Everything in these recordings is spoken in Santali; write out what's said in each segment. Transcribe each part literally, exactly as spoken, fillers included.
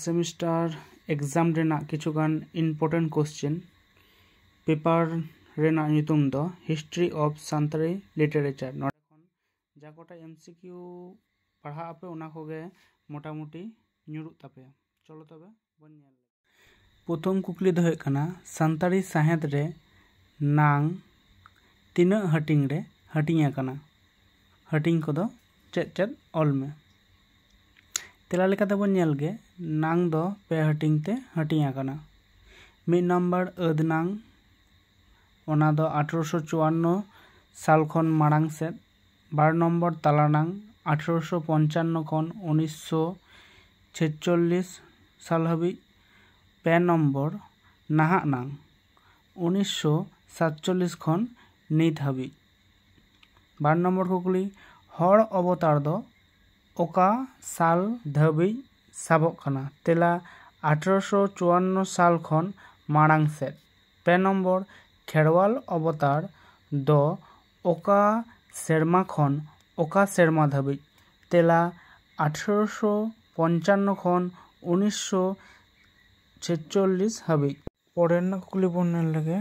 ᱥᱮᱢᱤᱥᱴᱟᱨ ᱮᱠᱡᱟᱢ ᱨᱮᱱᱟᱜ ᱠᱤᱪᱷᱩᱜᱟᱱ ᱤᱢᱯᱚᱨᱴᱮᱱᱴ ᱠᱚᱥᱪᱮᱱ᱾ ᱯᱮᱯᱟᱨ ᱨᱮᱱᱟᱜ ᱧᱩᱛᱩᱢ ᱫᱚ History of Santali Literature᱾ ᱱᱚᱰᱮ ᱠᱷᱚᱱ ᱡᱟ ᱠᱚᱴᱟ ᱮᱢᱥᱤᱠᱤᱭᱩ ᱯᱟᱲᱦᱟᱜ ᱟᱯᱮ, ᱚᱱᱟ ᱠᱚᱜᱮ ᱢᱚᱴᱟᱢᱩᱴᱤ ᱧᱩᱨᱩᱜ ᱛᱟᱯᱮᱭᱟ᱾ ᱪᱚᱞᱚ ᱛᱚᱵᱮ ᱵᱚᱱ ᱧᱮᱞ ᱞᱮᱜᱮ᱾ ᱯᱨᱚᱛᱷᱚᱢ ᱠᱩᱠᱞᱤ ᱫᱚ ᱦᱩᱭᱩᱜ ᱠᱟᱱᱟ, ᱥᱟᱱᱛᱟᱲᱤ ᱥᱟᱶᱦᱮᱫ ᱨᱮ ᱱᱟᱝ ᱛᱤᱱᱟᱹᱜ ᱦᱟᱹᱴᱤᱧ ᱨᱮ ᱦᱟᱹᱴᱤᱧ ᱟᱠᱟᱱᱟ? ᱦᱟᱹᱴᱤᱧ ᱠᱚᱫᱚ ᱪᱮᱫ ᱪᱮᱫ? ᱚᱞ ᱢᱮ᱾ ᱛᱮᱞᱟ ᱞᱮᱠᱟᱛᱮ ᱵᱚᱱ ᱧᱮᱞ ᱜᱮ, ᱱᱟᱝ ᱫᱚ ᱯᱮ ᱦᱟᱹᱴᱤᱧ ᱛᱮ ᱦᱟᱹᱴᱤᱧ ᱟᱠᱟᱱᱟ᱾ ᱢᱤᱫ ᱱᱟᱢᱵᱟᱨ ᱟᱹᱫᱽ ᱱᱟᱝ, ᱚᱱᱟ ᱫᱚ ᱟᱴᱷᱨᱚᱥᱚ ᱪᱩᱣᱟᱱᱱᱚ ᱥᱟᱞ ᱠᱷᱚᱱ ᱢᱟᱲᱟᱝ ᱥᱮᱫ᱾ ᱵᱟᱨ ᱱᱚᱢᱵᱚᱨ ᱛᱟᱞᱟ ᱱᱟᱝ, ᱟᱴᱷᱨᱚᱥᱚ ᱯᱚᱧᱪᱟᱱᱱᱚ ᱠᱷᱚᱱ ᱩᱱᱤᱥᱥᱚ ᱪᱷᱮᱪᱪᱚᱞᱞᱤᱥ ᱥᱟᱞ ᱦᱟᱹᱵᱤᱡ᱾ ᱯᱮ ᱱᱚᱢᱵᱚᱨ ᱱᱟᱦᱟᱜ ᱱᱟᱝ, ᱩᱱᱤᱥᱥᱚ ᱥᱟᱛᱪᱚᱞᱞᱤᱥ ᱠᱷᱚᱱ ᱱᱤᱛ ᱦᱟᱹᱵᱤᱡ᱾ ᱵᱟᱨ ᱱᱚᱢᱵᱚᱨ ᱠᱩᱠᱞᱤ, ᱦᱚᱲ ᱚᱵᱚᱛᱟᱨ ᱫᱚ ᱚᱠᱟ ᱥᱟᱞ ᱫᱷᱟᱹᱵᱤᱡ ᱥᱟᱵᱚᱜ ᱠᱟᱱᱟ? ᱛᱮᱞᱟ, ᱟᱴᱷᱨᱚᱥᱚ ᱪᱩᱣᱟᱱᱱᱚ ᱥᱟᱞ ᱠᱷᱚᱱ ᱢᱟᱲᱟᱝ ᱥᱮᱫ᱾ ᱯᱮ ᱱᱚᱢᱵᱚᱨ, ᱠᱷᱮᱨᱣᱟᱞ ᱚᱵᱚᱛᱟᱨ ᱫᱚ ᱚᱠᱟ ᱥᱮᱨᱢᱟ ᱠᱷᱚᱱ ᱚᱠᱟ ᱥᱮᱨᱢᱟ ᱫᱷᱟᱹᱵᱤᱡ? ᱛᱮᱞᱟ, ᱟᱴᱷᱨᱚᱥᱚ ᱯᱚᱧᱪᱟᱱᱱᱚ ᱠᱷᱚᱱ ᱩᱱᱤᱥᱥᱚ ᱪᱷᱮᱪᱪᱚᱞᱞᱤᱥ ᱦᱟᱹᱵᱤᱡ᱾ ᱯᱚᱨᱮ ᱨᱮᱱᱟᱜ ᱠᱩᱠᱞᱤ ᱵᱚᱱ ᱧᱮᱞ ᱞᱮᱜᱮ,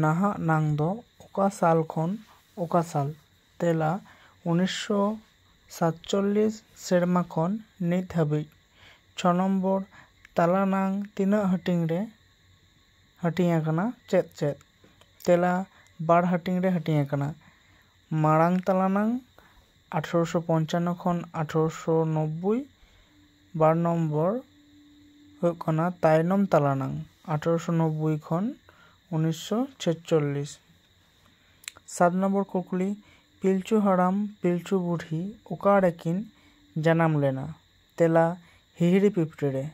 ᱱᱟᱦᱟᱜ ᱱᱟᱝ ᱫᱚ ᱚᱠᱟ ᱥᱟᱞ ᱠᱷᱚᱱ ᱚᱠᱟ ᱥᱟᱞ? ᱛᱮᱞᱟ, ᱩᱱᱤᱥᱥᱚ ᱥᱟᱛᱪᱚᱞᱞᱤᱥ ᱥᱮᱨᱢᱟ ᱠᱷᱚᱱ ᱱᱤᱛ ᱦᱟᱹᱵᱤᱡ᱾ ᱪᱷᱚ ᱱᱚᱢᱵᱚᱨ, ᱛᱟᱞᱟ ᱱᱟᱝ ᱛᱤᱱᱟᱹᱜ ᱦᱟᱹᱴᱤᱧ ᱨᱮ ᱦᱟᱹᱴᱤᱧ ᱟᱠᱟᱱᱟ? ᱪᱮᱫ ᱪᱮᱫ? ᱛᱮᱞᱟ, ᱵᱟᱨ ᱦᱟᱹᱴᱤᱧ ᱨᱮ ᱦᱟᱹᱴᱤᱧ ᱟᱠᱟᱱᱟ᱾ ᱢᱟᱲᱟᱝ ᱛᱟᱞᱟ ᱱᱟᱝ, ᱟᱴᱷᱨᱚᱥᱚ ᱯᱚᱧᱪᱟᱱᱱᱚ ᱠᱷᱚᱱ ᱟᱴᱷᱨᱚᱥᱚ ᱱᱚᱵᱵᱳᱭ᱾ ᱵᱟᱨ ᱱᱚᱢᱵᱚᱨ ᱦᱩᱭᱩᱜ ᱠᱟᱱᱟ ᱛᱟᱭᱱᱚᱢ ᱛᱟᱞᱟ ᱱᱟᱝ, ᱟᱴᱷᱨᱚᱥᱚ ᱱᱚᱵᱵᱳᱭ ᱠᱷᱚᱱ ᱩᱱᱤᱥᱥᱚ ᱪᱷᱮᱪᱪᱚᱞᱞᱤᱥ᱾ ᱥᱟᱛ ᱱᱚᱢᱵᱚᱨ ᱠᱩᱠᱞᱤ, ᱯᱤᱞᱪᱩ ᱦᱟᱲᱟᱢ ᱯᱤᱞᱪᱩ ᱵᱩᱰᱷᱤ ᱚᱠᱟ ᱨᱮᱠᱤᱱ ᱡᱟᱱᱟᱢ ᱞᱮᱱᱟ? ᱛᱮᱞᱟ, ᱦᱤᱦᱤᱲᱤ ᱯᱤᱯᱤᱲᱤ ᱨᱮ᱾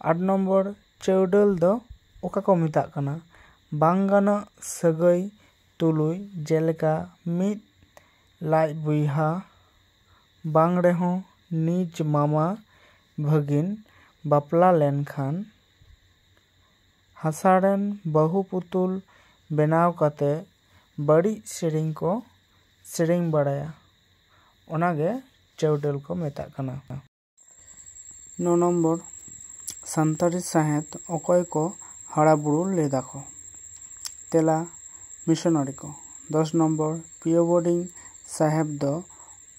ᱟᱴ ᱱᱚᱢᱵᱚᱨ, ᱪᱟᱹᱣᱰᱟᱹᱞ ᱫᱚ ᱚᱠᱟ ᱠᱚ ᱢᱮᱛᱟᱜ ᱠᱟᱱᱟ? ᱵᱟᱝ ᱜᱟᱱᱚᱜ ᱥᱟᱹᱜᱟᱹᱭ ᱛᱩᱞᱩᱡ, ᱡᱮᱞᱮᱠᱟ ᱢᱤᱫ ᱞᱟᱡ ᱵᱚᱭᱦᱟ, ᱵᱟᱝ ᱨᱮᱦᱚᱸ ᱱᱤᱡ ᱢᱟᱢᱟ ᱵᱷᱟᱹᱜᱤᱱ ᱵᱟᱯᱞᱟ ᱞᱮᱱᱠᱷᱟᱱ ᱦᱟᱥᱟ ᱨᱮᱱ ᱵᱟᱹᱦᱩ ᱯᱩᱛᱩᱞ ᱵᱮᱱᱟᱣ ᱠᱟᱛᱮ ᱵᱟᱹᱲᱤᱡ ᱥᱮᱨᱮᱧ ᱠᱚ ᱥᱮᱨᱮᱧ ᱵᱟᱲᱟᱭᱟ, ᱚᱱᱟᱜᱮ ᱪᱟᱹᱣᱰᱟᱹᱞ ᱠᱚ ᱢᱮᱛᱟᱜ ᱠᱟᱱᱟ᱾ ᱱᱚ ᱱᱚᱢᱵᱚᱨ, ᱥᱟᱱᱛᱟᱲᱤ ᱥᱟᱶᱦᱮᱫ ᱚᱠᱚᱭ ᱠᱚ ᱦᱟᱨᱟ ᱵᱩᱨᱩ ᱞᱮᱫᱟ ᱠᱚ? ᱛᱮᱞᱟ, ᱢᱤᱥᱚᱱᱟᱨᱤ ᱠᱚ᱾ ᱫᱚᱥ ᱱᱚᱢᱵᱚᱨ, ᱯᱤᱭᱳ ᱵᱳᱨᱰᱤᱝ ᱥᱟᱦᱮᱵᱽ ᱫᱚ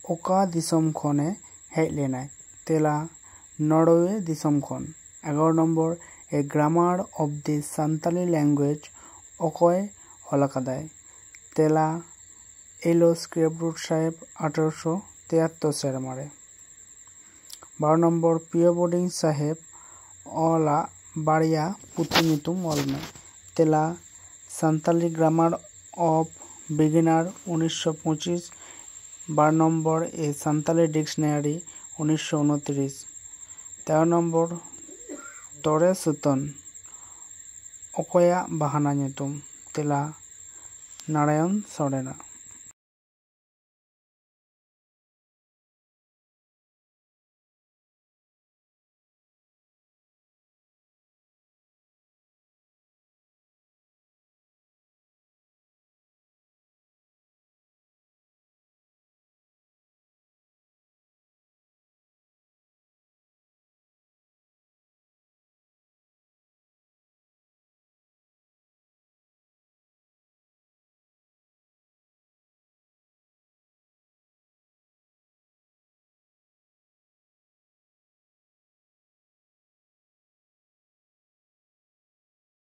ᱚᱠᱟ ᱫᱤᱥᱚᱢ ᱠᱷᱚᱱᱮ ᱦᱮᱡ ᱞᱮᱱᱟᱭ? ᱛᱮᱞᱟ, ᱱᱚᱨᱣᱮ ᱫᱤᱥᱚᱢ ᱠᱷᱚᱱ᱾ ᱮᱜᱟᱨᱚ number, A Grammar of the Santali Language ᱚᱠᱚᱭ ᱚᱞ ᱟᱠᱟᱫᱟᱭ? ᱛᱮᱞᱟ, ᱮᱞ ᱳ ᱥᱠᱨᱮᱯᱨᱩᱴ ᱥᱟᱦᱮᱵᱽ, ᱟᱴᱷᱨᱚᱥᱚ ᱛᱮᱭᱟᱛᱛᱳᱨ ᱥᱮᱨᱢᱟ ᱨᱮ᱾ ᱵᱟᱨᱚ ᱱᱚᱢᱵᱚᱨ, ᱯᱤᱭᱳ ᱵᱳᱨᱰᱤᱝ ᱥᱟᱦᱮᱵᱽ ᱚᱞᱟᱜ ᱵᱟᱨᱭᱟ ᱯᱩᱛᱷᱤ ᱧᱩᱛᱩᱢ ᱚᱞ ᱢᱮ᱾ ᱛᱮᱞᱟ, Santali Grammar of Beginner, ᱩᱱᱤᱥᱥᱚ ᱯᱚᱸᱪᱤᱥ᱾ ᱵᱟᱨ ᱱᱚᱢᱵᱚᱨ, A Santali Dictionary, ᱩᱱᱤᱥᱥᱚ ᱩᱱᱛᱨᱤᱥ᱾ ᱛᱮᱨᱚ ᱱᱚᱢᱵᱚᱨ, ᱛᱚᱨᱮ ᱥᱩᱛᱟᱹᱱ ᱚᱠᱚᱭᱟᱜ ᱵᱟᱦᱟᱱᱟ ᱧᱩᱛᱩᱢ? ᱛᱮᱞᱟ, ᱱᱟᱨᱟᱭᱚᱱ ᱥᱚᱨᱮᱱᱟᱜ᱾